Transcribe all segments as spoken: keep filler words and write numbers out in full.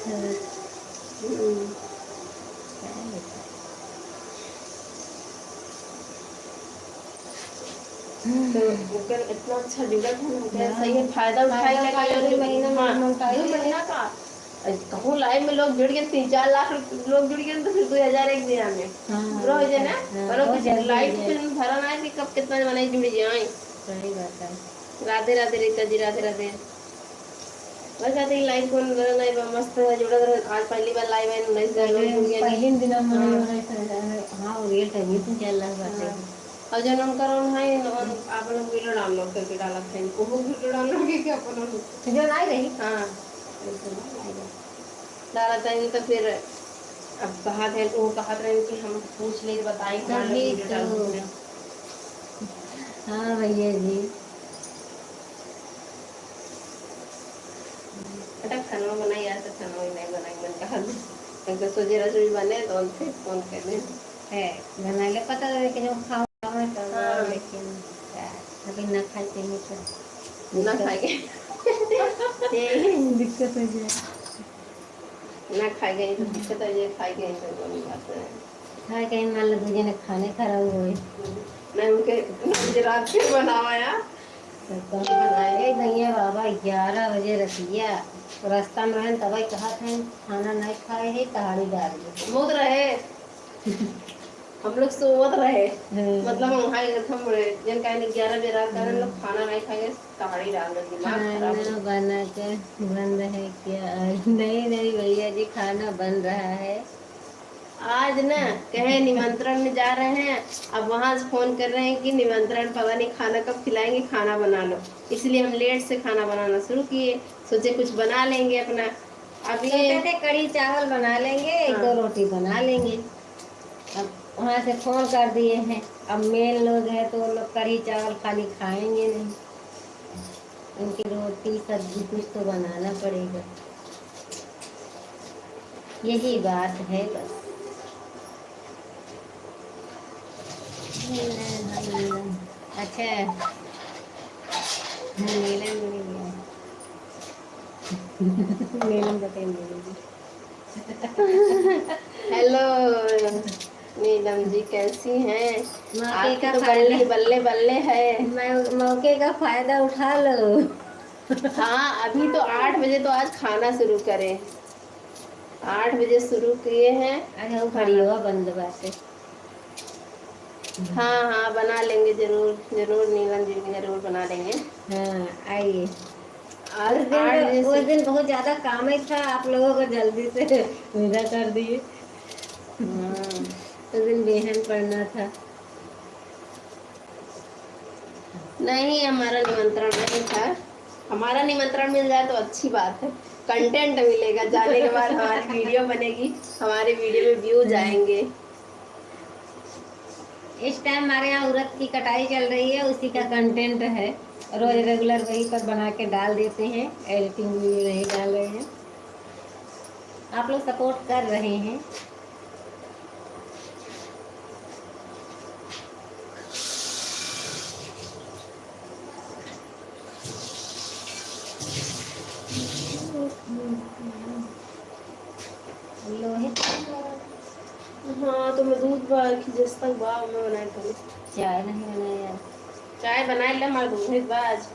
हम्म। तो ओकर इतना अच्छा जुड़त है ना, ओकर हाँ। सही है, फायदा उठाए फायदा के उठाए, लिए। महीना में हाँ, मंगता है। दो महीना का। कहूँ live में लोग जुड़ गए, तीन चार लाख लोग जुड़ गए, तो फिर दो हजार एक दिना में हाँ, पूरा हो जाए ना। हाँ, पर बहुत कुछ जल्दी live हो जाए। फिर भरा ना है कि कब कितना मने जुड़ जाए। सही बात है। राधे राधे रीता जी, राधे राधे। बस आते ही live कौन बना नहीं बा, मस्त है, जुड़त रहे। आज पहली बार live है, उन्नीस हजार लोग जुड़ गए। पहले दिन हम हाँ। हाँ, वो real time ही तो चल रहा बात है। हाँ। और जो नमकर उन है, उन आप लोग video download करके डालत हैं, वो video download करके अपन लोग। जो नहीं रही। हाँ, बिल्कुल नहीं रही। डालत हैं तो फिर अब कहत हैं, वो कहत रहे कि हम पूछ ले, बताई, हमारे तभी video तो। डालते हैं। हाँ भैया जी। बेटा, खाना बनाई यार, तो खाना भी नहीं बनाई, मन कहा। एक तो सोचे रसोई बने, तो उनसे फोन कर ले। है, बना ले, पता लगे कि जो खाओ, खाओ, तो हाँ। लेकिन क्या, अभी ना खाए चाहिए तो ना दिक्कत। खाएंगे। यही दिक्कत हो जाए। ना खाए गए तो दिक्कत हो जाए, खाए गए तो कोई बात नहीं। खाए गए, मान लो, दूजे ने खाने खराब हुए। नहीं, उनके, उनके रात के बनावा यार। तो कौन बनाए? ए भैया बाबा, ग्यारह बजे रतिया रास्ता में रहन, तबे कहत हैं, खाना नहीं खाए है, तहाड़ी डाल दे। मौत रहे। हम लोग सोवत रहे। हम्म। मतलब, हम वहाँ गए थे, हम रहे, जन काहे ने ग्यारह बजे रात का हम लोग हम्म। खाना नहीं खाएंगे, तहाड़ी डाल दे, दिमाग खराब हो खाना गया। बना के बन रहा है क्या? नहीं, नहीं भैया जी, खाना बन रहा है। आज ना कहे निमंत्रण में जा रहे हैं, अब वहाँ से फोन कर रहे हैं कि निमंत्रण पता नहीं खाना कब खिलाएंगे, खाना बना लो। इसलिए हम लेट से खाना बनाना शुरू किए, सोचे कुछ बना लेंगे अपना। अब ये सोचे थे कढ़ी चावल बना लेंगे, एक हाँ। दो रोटी बना लेंगे। अब वहाँ से फोन कर दिए हैं, अब मेन लोग हैं तो वो लोग कढ़ी चावल खाली खाएंगे नहीं, उनकी रोटी सब्जी कुछ तो बनाना पड़ेगा। यही बात है बस। अच्छा, नीलम मिल गया। नीलम बताइए, नीलम जी। Hello नीलम जी, कैसी हैं? मौके आपकी का तो फायदा बल्ली बल्ले बल्ले है। मैं मौके का फायदा उठा लो। हाँ, अभी तो आठ बजे तो आज खाना शुरू करें, आठ बजे शुरू किए हैं। अच्छा, वो खाना। घड़ियों बंद बाटे। हाँ, हाँ, बना लेंगे जरूर, जरूर नीलम जी, जरूर बना लेंगे। हाँ, आइए। आज उस दिन आठ तो, बजे उस से दिन बहुत ज्यादा काम ही था, आप लोगों को जल्दी से विदा कर दिए। हाँ। उस दिन बेहन पड़ना था। नहीं, हमारा निमंत्रण नहीं था। हमारा निमंत्रण मिल जाए तो अच्छी बात है, content मिलेगा, जाने के बाद हमारी video बनेगी, हमारे video में views हम्म। आएंगे। इस time हमारे यहाँ उरद की कटाई चल रही है, उसी का content है। रोज regular वही पर बना के डाल देते हैं, editing भी नहीं डाल रहे हैं। आप लोग support कर रहे हैं। लोहे। हाँ, तो मैं दूध बा, कि जस तक बा, मैं बनाए करी। चाय नहीं बनाया यार। चाय बनाए ले, हमारे दूध है बा आज।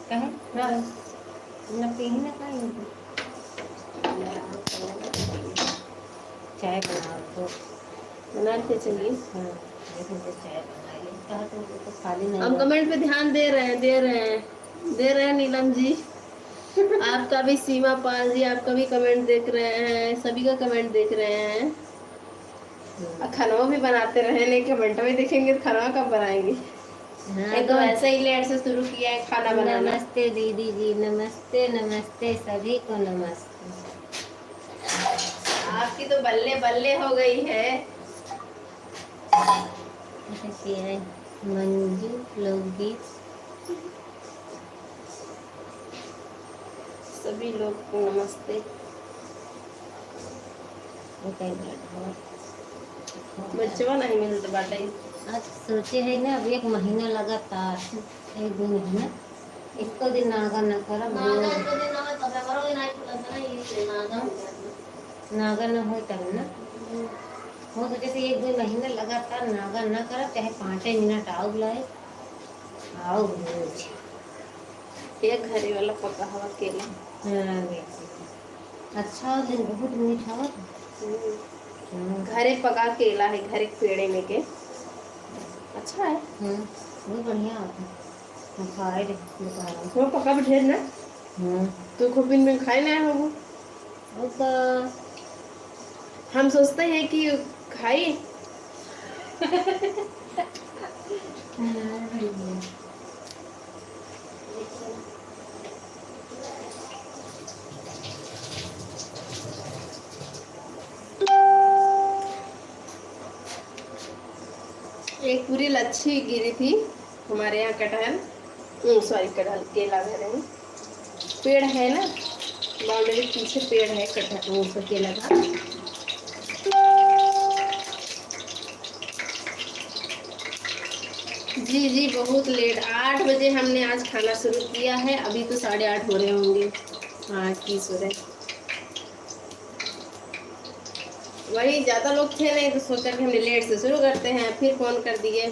कहे? हाँ। ना पीही ना खाई। चाय बनाओ तो। बना के चलिए। हाँ, लेकिन तो चाय बना ले। कहा तो, वो तो खाली नहीं हम बा। Comment पे ध्यान दे रहे हैं, दे रहे हैं, दे रहे हैं नीलम जी। आपका भी, सीमा पाल जी, आपका भी comment देख रहे हैं, सभी का comment देख रहे हैं। हम्म। और खाना भी बनाते रहे, नहीं comment में देखेंगे तो खाना कब बनाएंगे? हाँ, एक तो तो वैसे ही लेट से शुरू किया है खाना बनाना। नमस्ते दीदी जी, नमस्ते, नमस्ते, सभी को नमस्ते। आपकी तो बल्ले बल्ले हो गई है। अच्छा, ये है मंजू लोकगीत। सभी लोग को नमस्ते। ओके, बैठो। बच्चवा नहीं मिलत बाटे। आज सोचे है ना, अब एक महीना लगातार, एक दो महीना, एको दिन नागा ना करब, नागा रोज। एको दिन ना, तब हमरो दिन आई खुलत ना, ये नागा। नागा ना होई तब ना। हो तो जैसे एक दो महीना लगातार नागा ना करब, चाहे पाँचे मिनट आउर लाए, आउर रोज। ये घरे वाला पका हवा केला। हाँ, देखिए। अच्छा, लेकिन बहुत मीठा होत। हम्म। हम्म। घरे पका केला है, घरे के पेड़े में के। अच्छा है। हम्म, बहुत बढ़िया होत है। हम खाए रहे, दुकान में। वो पका भी ढेर ना? हम्म। तू खूब दिन में खाए ना होबू। वो तो हम सोचते हैं कि खाई। एक पूरी लच्छी गिरी थी हमारे यहाँ कटहल, हम्म, sorry, कटहल, केला कह रहे हैं। पेड़ है ना, boundary के पीछे पेड़ है कटहल, वो उसका केला का। जी, जी, बहुत late, आठ बजे हमने आज खाना शुरू किया है, अभी तो साढ़े आठ हो रहे होंगे। हाँ, इक्कीस हो रहे। वही, ज़्यादा लोग थे नहीं तो सोचा कि हमने late से शुरू करते हैं, फिर phone कर दिए।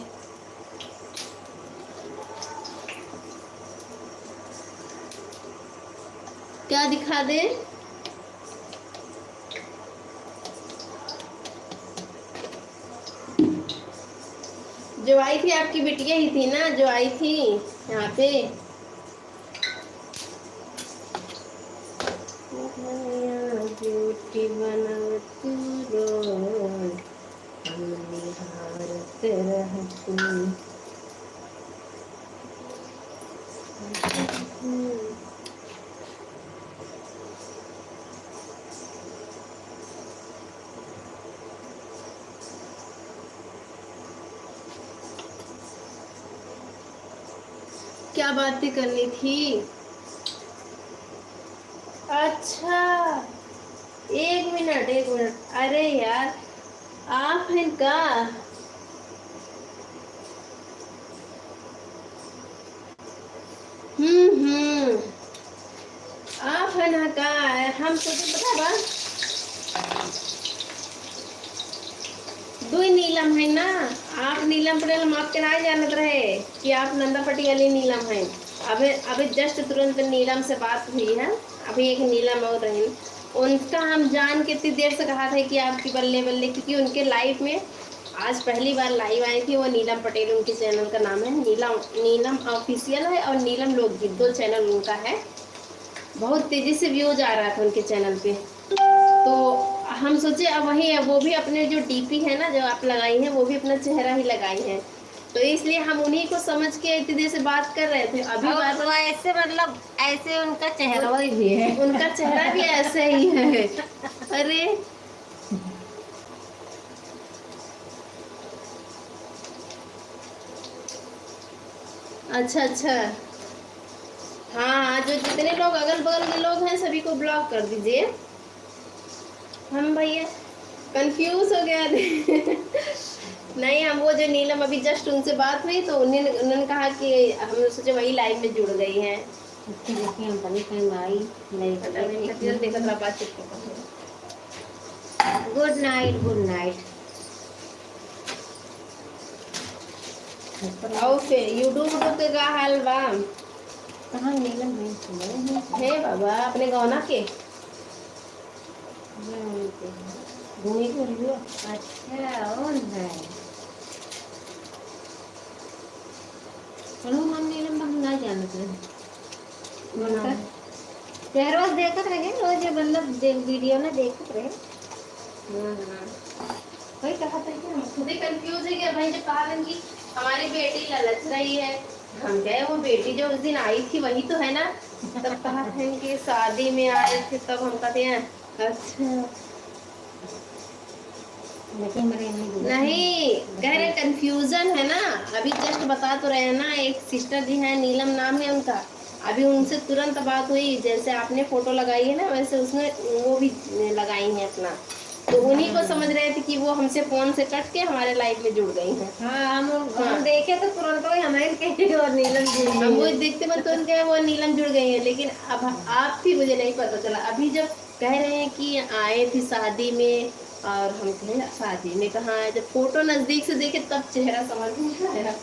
क्या दिखा दें? जो आई थी आपकी बिटिया ही थी ना, जो आई थी यहाँ पे। धनिया ब्यूटी बनावत रोज, हम निहारत रहती। क्या बातें करनी थी? अच्छा, एक मिनट, एक मिनट। अरे यार, आप हैं का? हम्म, हम्म। आप है ना का? हम सोचे, पता बा, दुई नीलम है ना, आप नीलम पटेल, हम आपके ना जानत रहे कि आप नंदा पटेल वाली नीलम हैं। अबे, अबे just तुरंत नीलम से बात हुई है, अभी एक नीलम और रही, उनका हम जान के इतनी देर से कहा था कि आपकी बल्ले बल्ले, क्योंकि उनके live में आज पहली बार live आई थी, वो नीलम पटेल उनके channel का नाम है, नीलम, नीलम Official है और नीलम लोकगीत, दो channel उनका है। बहुत तेजी से views आ रहा था उनके channel पे। तो हम सोचे अब वही है, वो भी अपने जो DP है ना, जो आप लगाई हैं, वो भी अपना चेहरा ही लगाई हैं, तो इसलिए हम उन्हीं को समझ के इतनी देर से बात कर रहे थे। अभी और बात वो ऐसे, मतलब, ऐसे उनका चेहरा वही भी है। उनका चेहरा भी ऐसा ही है। अरे, अच्छा, अच्छा। हाँ, हाँ, जो जितने लोग अगल बगल के लोग हैं, सभी को block कर दीजिए। हम भैया confuse हो गया थे। नहीं, हम वो जो नीलम, अभी just उनसे बात हुई तो उन्हें, उन्होंने कहा कि हम सोचे वही live में जुड़ गई हैं। अच्छा, देखिए, हम बनी time आई, नहीं पता नहीं, कतियन देखत रहा, बातचीत करत रहा। Good night, good night। और फिर YouTube, YouTube के का हाल बा? कहाँ नीलम है? हे बाबा, अपने गौना के? घूमे के रहियो। अच्छा, और है। चलो, हम नीलम हम ना जानत रहे। उनका चेहरा देखत रहे, रोज, मतलब, दे-, video ना देखत रहे। हाँ, हाँ। वही कहा था कि हम खुदे confuse है कि भाई जब कहा था कि हमारी बेटी ललच रही है, हम कहे, "वो बेटी जो उस दिन आई थी, वही तो है ना?" तब कहा था कि शादी में आए थे, तब हम कहते हैं, अच्छा। लेकिन मेरे नहीं, कह रहे confusion है ना, अभी just बता तो रहे हैं ना, एक sister जी हैं, नीलम नाम है उनका, अभी उनसे तुरंत बात हुई, जैसे आपने photo लगाई है ना, वैसे उसने, वो भी लगाई हैं अपना, तो उन्हीं को समझ रहे थे कि वो हमसे phone से कट के हमारे live में जुड़ गई हैं। हाँ, हम, हम हाँ। देखे तो तुरंत वही हमारे कहे और नीलम जुड़ गई हम है। वो देखते में तुरंत गए, वो नीलम जुड़ गई है, लेकिन अब आप भी, मुझे नहीं पता चला, अभी जब कह रहे हैं कि आए थे शादी में, और हम कहे, "शादी में कहाँ आए?" जब फोटो नजदीक से देखे तब चेहरा समझ में आया।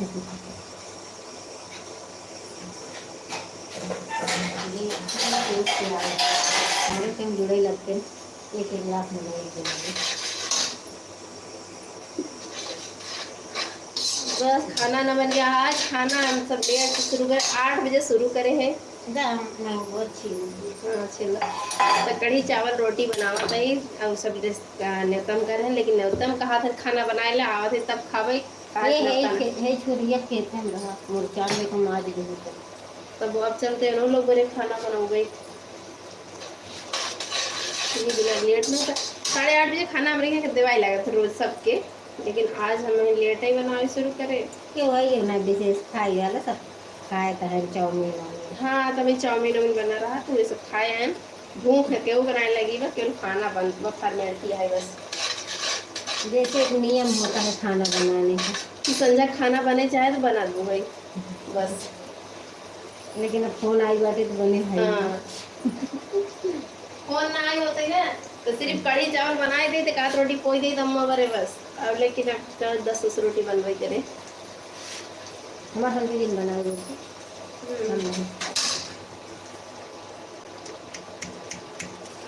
ये इतना टेस्ट आ रहा है। हमारे टाइम जुड़े लगते हैं, एक एक लाख में जुड़े लगते हैं। बस खाना न बन गया। आज खाना हम सब लेट से शुरू करे, आठ बजे शुरू करे हैं। दा, मैं वो अच्छी हूँ। हाँ, अच्छी लग-, तो कढ़ी चावल रोटी बनावत है और सब रेस-, आ, नेवतम कर हैं, लेकिन नेवतम कहा था खाना बनाए ला, आवत है तब खावे। आज ये है, नेवतम। खे-, है छुरिया खेत में रहा, मुरचान लेके मार दी गई तो। तब वो अब चलते हैं, उन लोग बोले खाना बनाओ भाई। ये बिना लेट में तो साढ़े आठ बजे खाना हमरे यहाँ के देवाई लागत है रोज सबके, लेकिन आज हमें लेट ही बनावे शुरू करे। क्यों है ये ना विशेष खाई वाला सब खाए तो है चाउमीन वाउमीन। हाँ, तभी चाउमीन वाउमीन बना रहा तो ये सब खाए हैं। भूख है, केहू बनाए लगी बा, केवल खाना बन, बा फॉर्मेलिटी है बस। जैसे एक नियम होता है खाना बनाने का। कि संझा खाना बने चाहे तो बना दू भाई, बस। लेकिन अब फोन आई बाटे तो बने है। हाँ। फोन ना आई होते ना, तो सिर्फ कढ़ी चावल बनाए दे, तो कात रोटी पोई दे, तो अम्मा बरे बस। अब लेकिन अब तो दस दस रोटी बनबे करे। हमार हम दिन बनाओ रोटी। हम्म। हम नहीं।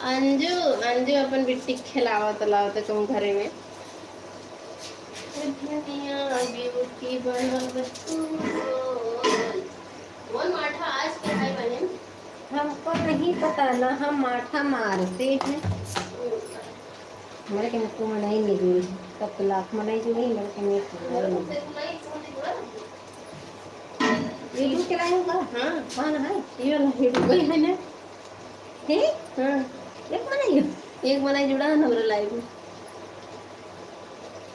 अंजू, अंजू अपन बिट्टी के खिलावत लावत कहूँ घरे में। दुनिया beauty बनल तू। कौन माठा आज के है बहन? हमको नहीं पता ना, हम माठा मारते हैं। हमारे के मुक्को में नहीं जुड़ी, तब तो लाख में नहीं जुड़ी, हमारे के में जुड़ी। YouTube के लाइन का? हाँ। कौन है? ये वाला YouTube पे है ना? हे? हाँ। एक बनाई हो? एक बनाई जुड़ा है ना हमरे लाइव में।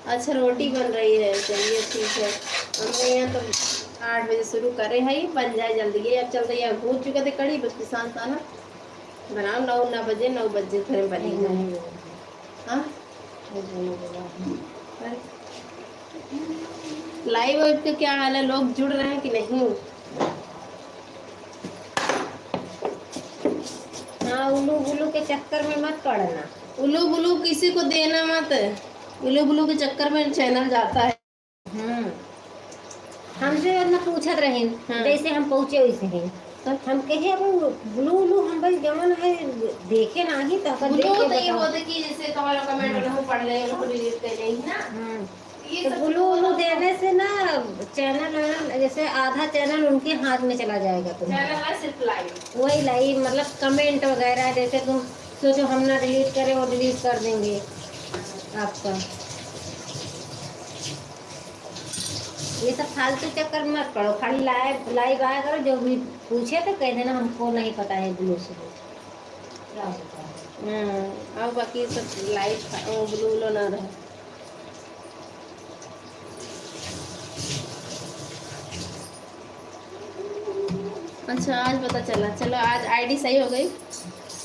अच्छा, रोटी बन रही है, चलिए ठीक है। हमरे यहाँ तो आठ बजे शुरू करे है, बन जाए जल्दी। ये अब चलते यहाँ भूज चुके थे कढ़ी, बस पिसान था ना, बनाओ नौ, नौ बजे, नौ बजे फिर बनी। नहीं, नहीं। हाँ? लाइव वाइव का क्या हाल है, लोग जुड़ रहे हैं कि नहीं? हाँ, उल्लू बुल्लू के चक्कर में मत पड़ना। उल्लू बुल्लू किसी को देना मत, उल्लू बुल्लू के चक्कर में चैनल जाता है। हम्म। हमसे ना पूछत रहिन, हाँ। जैसे हम पहुँचे वैसे ही। तब? हम कहे, "अब ब्लू उलू हम भाई जवन है देखे नाही, तो अपन देख के तो ये बताओ।" होते कि जैसे तुम्हारा कमेंट हाँ। उन्हें पढ़ ले, उनको डिलीट कर ले, है ना? हम्म। ये तो सब ब्लू उलू होता है। देने से ना चैनल वैनल, जैसे आधा चैनल उनके हाथ में चला जाएगा तुम्हारा। चैनल है सिर्फ लाइव। वही लाइव, मतलब कमेंट वगैरह, जैसे तुम सोचो हम ना डिलीट करें, वो डिलीट कर देंगे आपका। ये सब फालतू चक्कर में मत पड़ो, खाली लाइव, लाइव आया करो, जो भी पूछे तो कह देना हमको नहीं पता है ब्लू से। क्या होता है? हाँ, और बाकी सब लाइव खा-, वो ब्लू ब्लू ना रहे। अच्छा, आज पता चला। चलो, आज आईडी सही हो गई,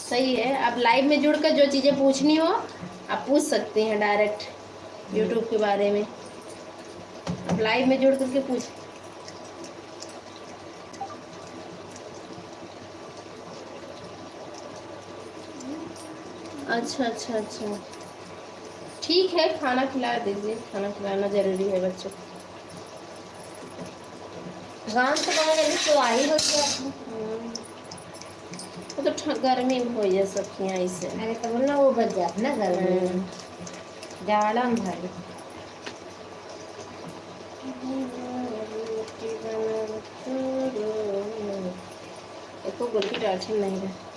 सही है। अब लाइव में जुड़ कर जो चीज़ें पूछनी हो, आप पूछ सकते हैं डायरेक्ट। YouTube के बारे में। अब लाइव में जुड़ करके पूछ। अच्छा, अच्छा, अच्छा, ठीक है, खाना खिला दीजिए, खाना खिलाना जरूरी है बच्चों को। गाँव से बाहर अभी तो आई हो गया। हम्म। वो तो ठ-, गर्मी में हो जाए सब यहाँ ऐसे। अरे, तब ना वो बच जात ना गर्मी में। हम्म। जाड़ा में भारी। एको गोटी डालते नहीं रहे।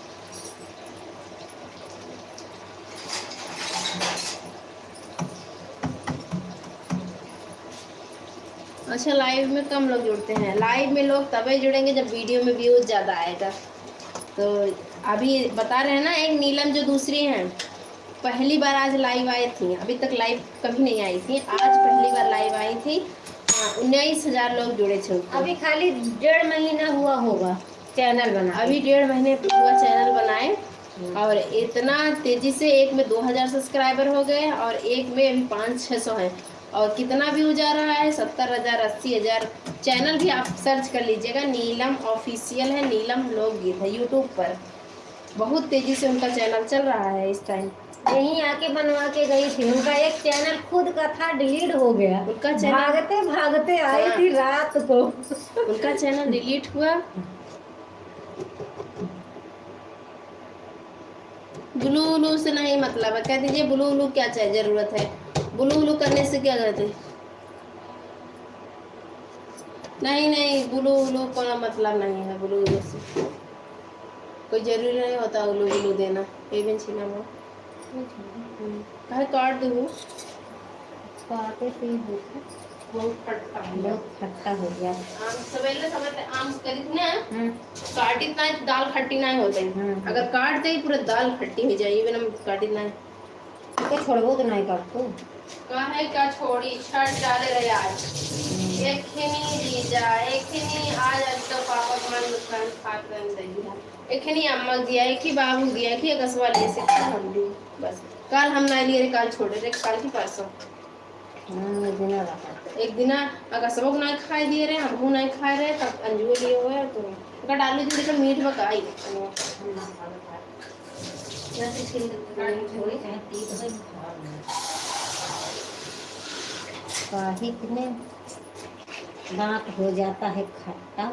अच्छा, लाइव में कम लोग जुड़ते हैं। लाइव में लोग तबे जुड़ेंगे जब वीडियो में व्यूज ज़्यादा आएगा। तो अभी बता रहे हैं ना, एक नीलम जो दूसरी हैं, पहली बार आज लाइव आई थी, अभी तक लाइव कभी नहीं आई थी, आज पहली बार लाइव आई थी। हाँ, उन्नीस हजार लोग जुड़े थे उनके। अभी खाली डेढ़ महीना हुआ होगा चैनल बना। अभी डेढ़ महीने हुआ चैनल बनाए। हम्म। और इतना तेजी से एक में दो हजार सब्सक्राइबर हो गए और एक में अभी पाँच छः सौ हैं। और कितना व्यूज आ रहा है, सत्तर हजार, अस्सी हजार। चैनल भी आप सर्च कर लीजिएगा, नीलम ऑफिशियल है, नीलम लोकगीत है YouTube पर। बहुत तेजी से उनका चैनल चल रहा है इस टाइम। यहीं आके बनवा के गई थी। उनका एक चैनल खुद का था, डिलीट हो गया। उनका चैनल भागते भागते आई हाँ। थी रात को। उनका चैनल डिलीट हुआ। ब्लू उलू से नहीं मतलब है, कह दीजिए ब्लू उलू क्या चाहिए, जरूरत है? ब्लू उलू करने से क्या करते? नहीं नहीं, ब्लू उलू का मतलब नहीं है, ब्लू उलू से कोई जरूरी नहीं होता उलू उलू देना। ये भी छीना हुआ। हम्म, काहे काट दू? काटे से ही होता। बहुत खट्टा हो गया। बहुत खट्टा हो गया। आम सवेरे सवेरे आम करी थी ना, हम्म। काटी ना तो दाल खट्टी ना होते। हम्म। अगर काट दे पूरा दाल खट्टी हो जाए, ये बिना काटी ना। तो छोड़बो तो नहीं करतो। काहे का छोड़ी, छठ डाले रहे आज। हम्म। एक ही नहीं जीजा, एक ही नहीं आज, आज तो पापा मन नुकसान खात रहन दहिया। एक ही नहीं अम्मा दिया, एक ही बाबू दिया, एक ही अगसवा लिए से हम भी। बस। काल हम ना लिए रे, काल छोड़े रे, काल की परसों। हाँ, एक दिना रहा। एक दिना अगसवो के ना खाए दिए रे, हमहू ना खाए रहे, तब अंजुओ लिए हुए तो ओका डालू जी, लेकिन मीठ बकाई। काहे कि ने दांत हो जाता है खट्टा।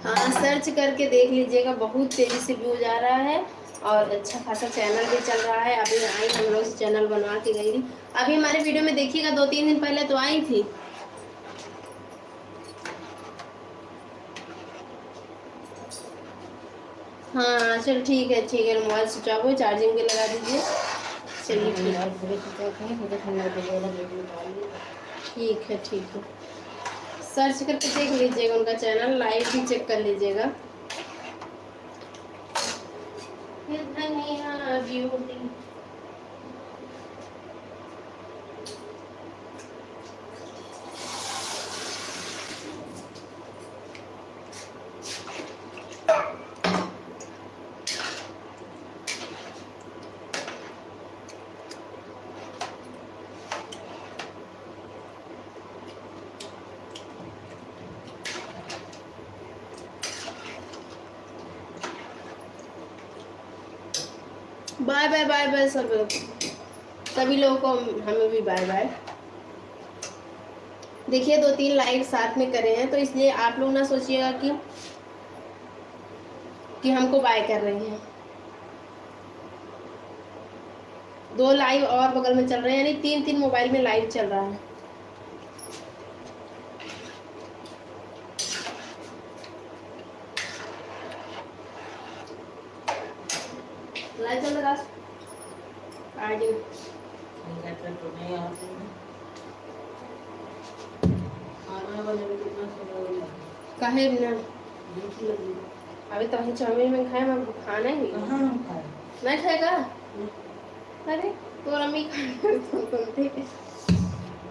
हाँ, सर्च करके देख लीजिएगा, बहुत तेजी से व्यूज आ रहा है और अच्छा खासा चैनल भी चल रहा है। अभी आई हम लोग से चैनल बनवा के गई थी, अभी हमारे वीडियो में देखिएगा, दो तीन दिन पहले तो आई थी। हाँ चल ठीक है, ठीक है, मोबाइल स्विच ऑफ हो, चार्जिंग पे लगा दीजिए। चलिए ठीक है। ठीक है, ठीक है। सर्च करके देख लीजिएगा उनका चैनल, लाइव भी चेक कर लीजिएगा। ये धनिया beauty. Bye bye, bye bye सब लोग, सभी लोगों को हमें भी बाय बाय। देखिए, दो तीन लाइव साथ में करे हैं, तो इसलिए आप लोग ना सोचिएगा कि कि हमको बाय कर रही हैं। दो लाइव और बगल में चल रहे हैं, यानी तीन तीन मोबाइल में लाइव चल रहा है। लाइव चल रहा है। आ जाओ। खाना बने में कितना समय हो गया? काहे ना? भूख लगी। अबे तो वही चाउमीन में खाए, मैं खाना ही। कहाँ हम खाए? नहीं खाएगा? नहीं। अरे, तोरा मम्मी खाए तो तुम थे।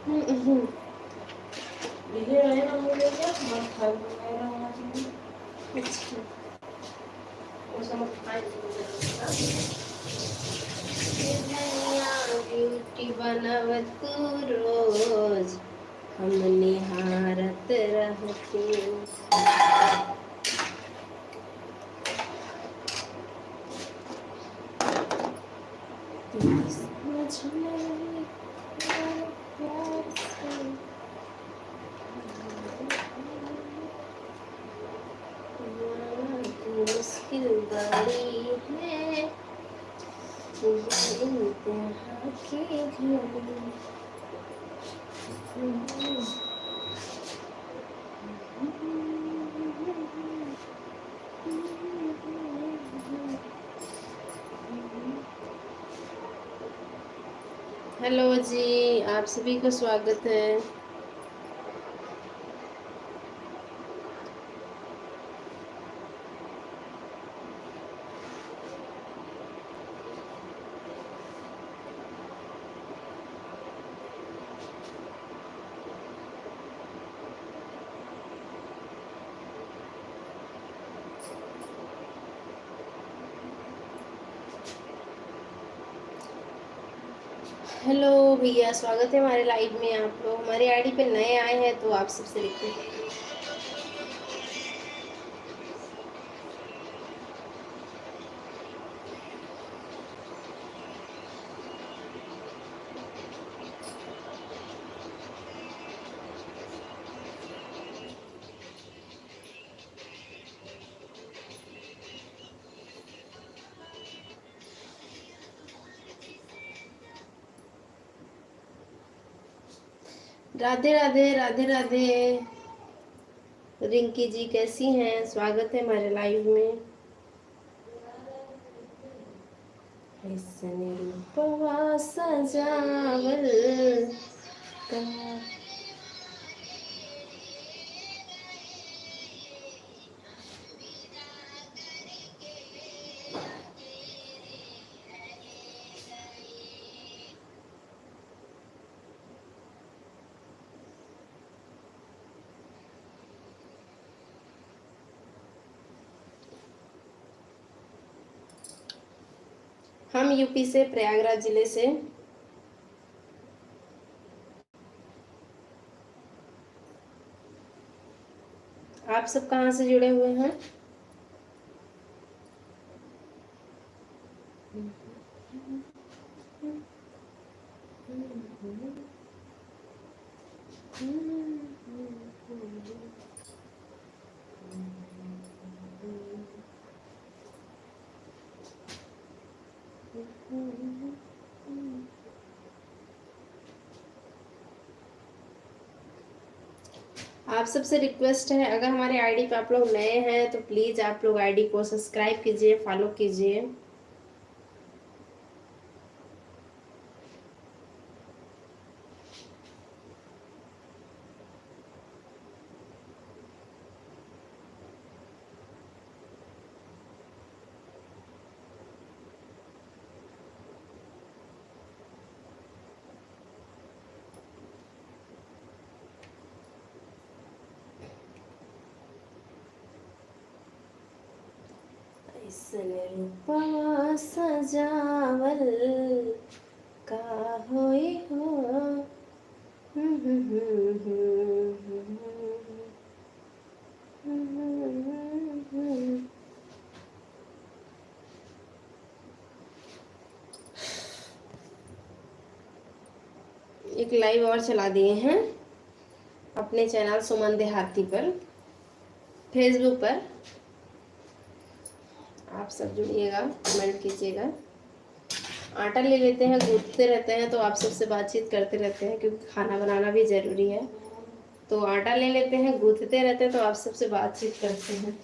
हम्म, हम्म। ये है ना, मुझे क्या? मत खाए, तो मैं ना वहाँ से। अच्छा। धनिया ब्यूटी बनावत तू रोज, हम निहारत रहती। समझ में प्यार से मुश्किल बड़ी है ये इंतहा की घड़ी। हेलो जी, आप सभी का स्वागत है। हेलो भैया, स्वागत है हमारे लाइव में। आप लोग हमारे आईडी पे नए आए हैं तो आप सबसे रिक्वेस्ट। राधे राधे, राधे राधे। रिंकी जी कैसी हैं? स्वागत है हमारे live में। ऐसने रूपवा सजावल का। हम यूपी से, प्रयागराज जिले से। आप सब कहाँ से जुड़े हुए हैं? आप सबसे request है, अगर हमारे आईडी पे आप लोग नए हैं तो please आप लोग आईडी को subscribe कीजिए, follow कीजिए। ऐसन रूपवा सजावल का होई हो। एक लाइव और चला दिए हैं अपने चैनल सुमन देहाती पर, फेसबुक पर। आप सब जुड़िएगा, कमेंट कीजिएगा। आटा ले लेते हैं, गूंथते रहते हैं, तो आप सबसे बातचीत करते रहते हैं, क्योंकि खाना बनाना भी ज़रूरी है। तो आटा ले लेते हैं, गूंथते रहते हैं, तो आप सबसे बातचीत करते हैं।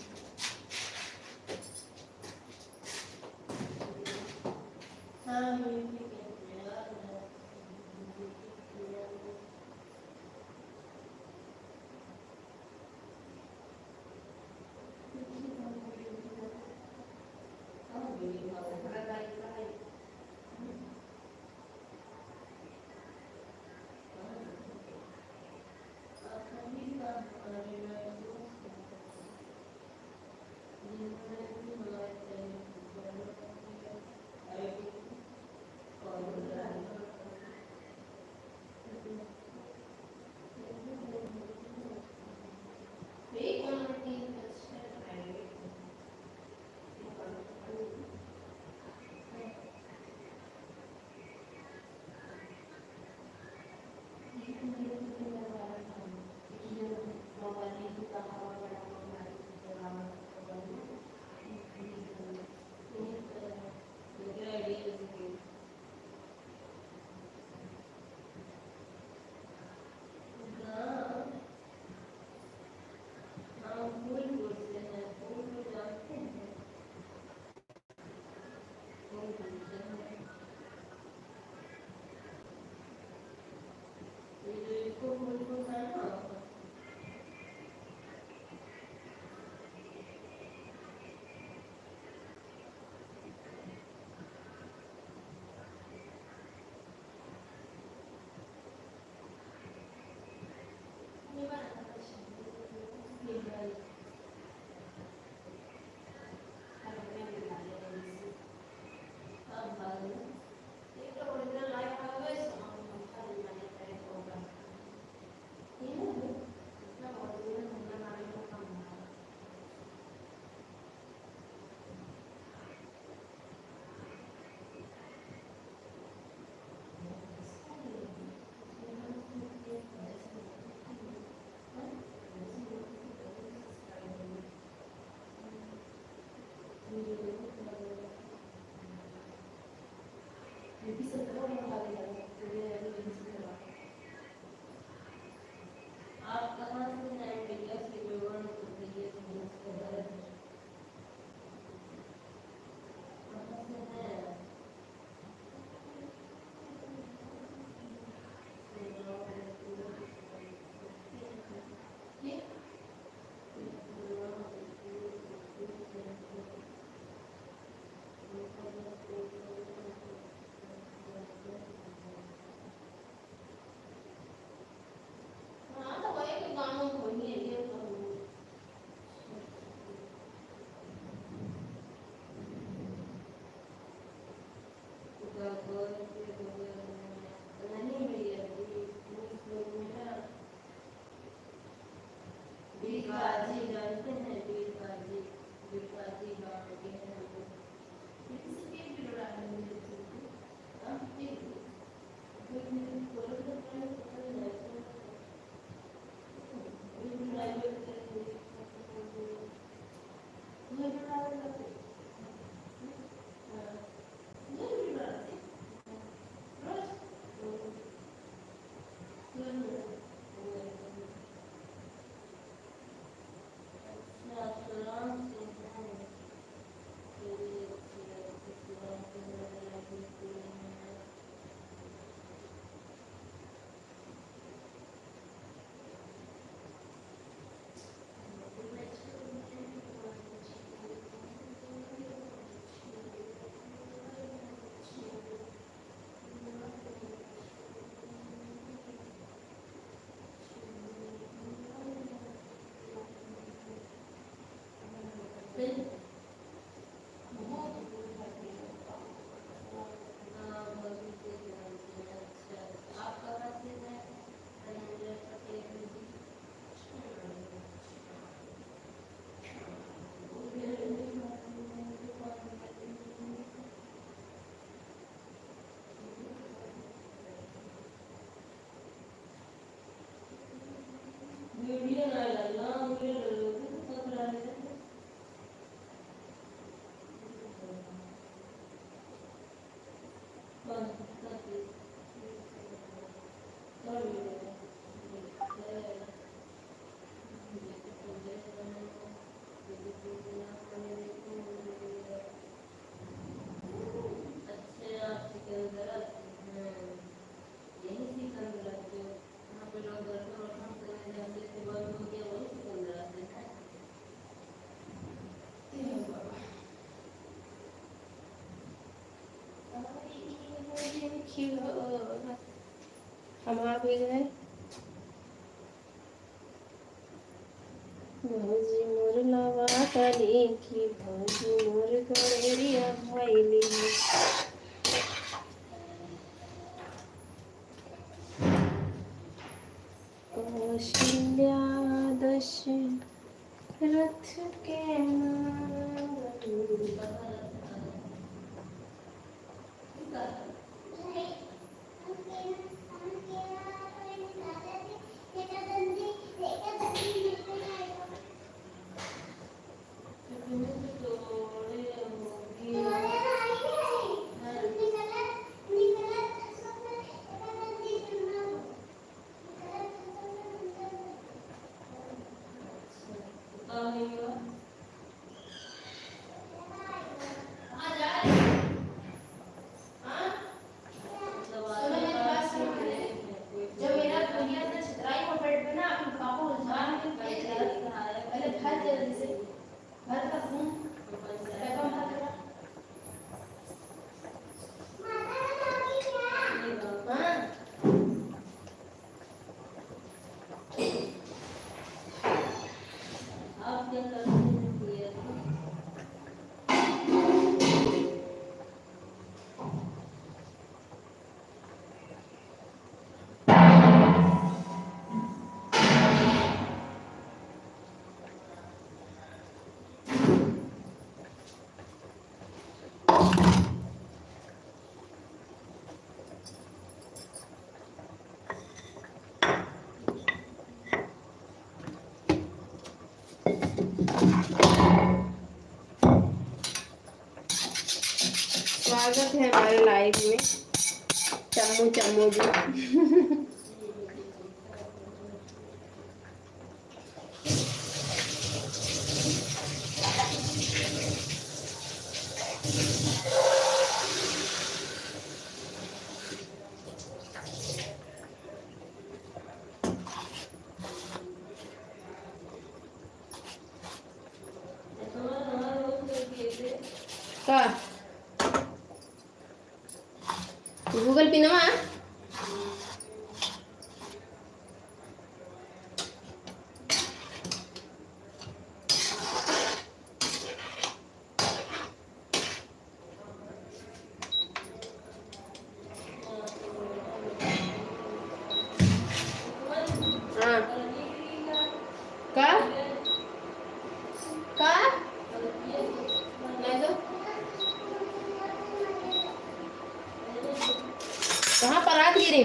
अच्छा, सिकंदरा से, हाँ, यही सिकंदरा जो वहाँ पे लोग दर्शन वर्शन करने जाते थे, बंद हो गया, वही सिकंदरा से है। हे बाबा। हम आ भी गए। भौजी मोर लावा डाली की, भौजी मोर गड़ेरिया भैली। कौशल्या दशरथ के नंदन। स्वागत है हमारे live में, चम्मू चम्मू जी। का? Google पिनवा। हाँ। का? का? नहीं तो। कहाँ पर आ गई रे?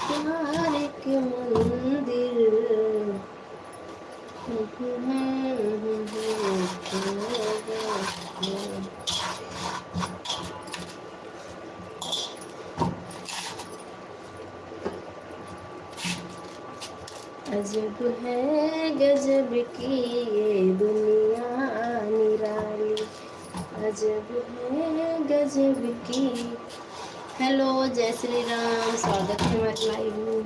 प्यार के मंदिर अजब है गजब की ये दुनिया निराली, अजब है गजब की। हेलो, जय श्री राम, स्वागत है हमारे लाइव में।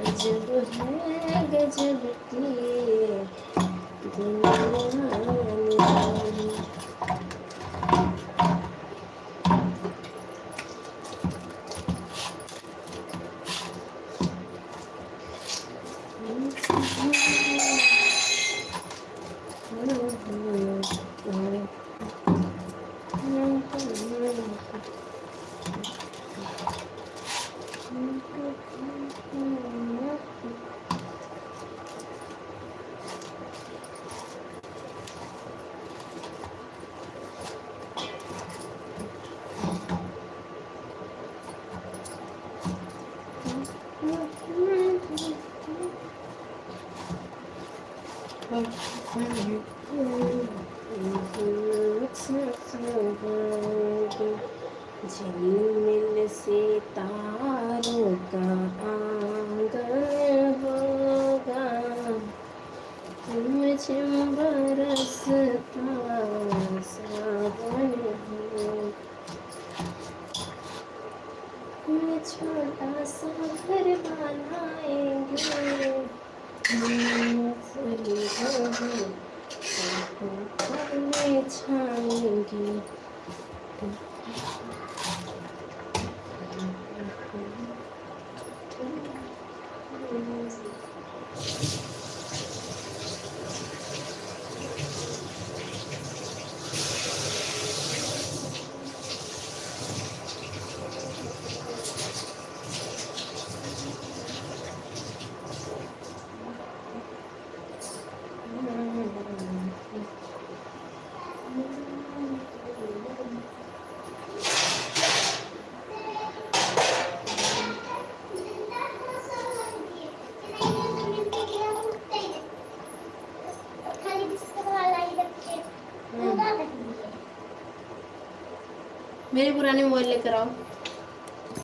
अजब है गजब की ये दुनिया निराली। झिलमिल सितारों का आंगन होगा, रिमझिम बरसता सावन होगा। छोटा सा घर बनाएंगे, हम सही होंगे, में छाएंगे। मेरे पुराने मोबाइल लेकर आओ।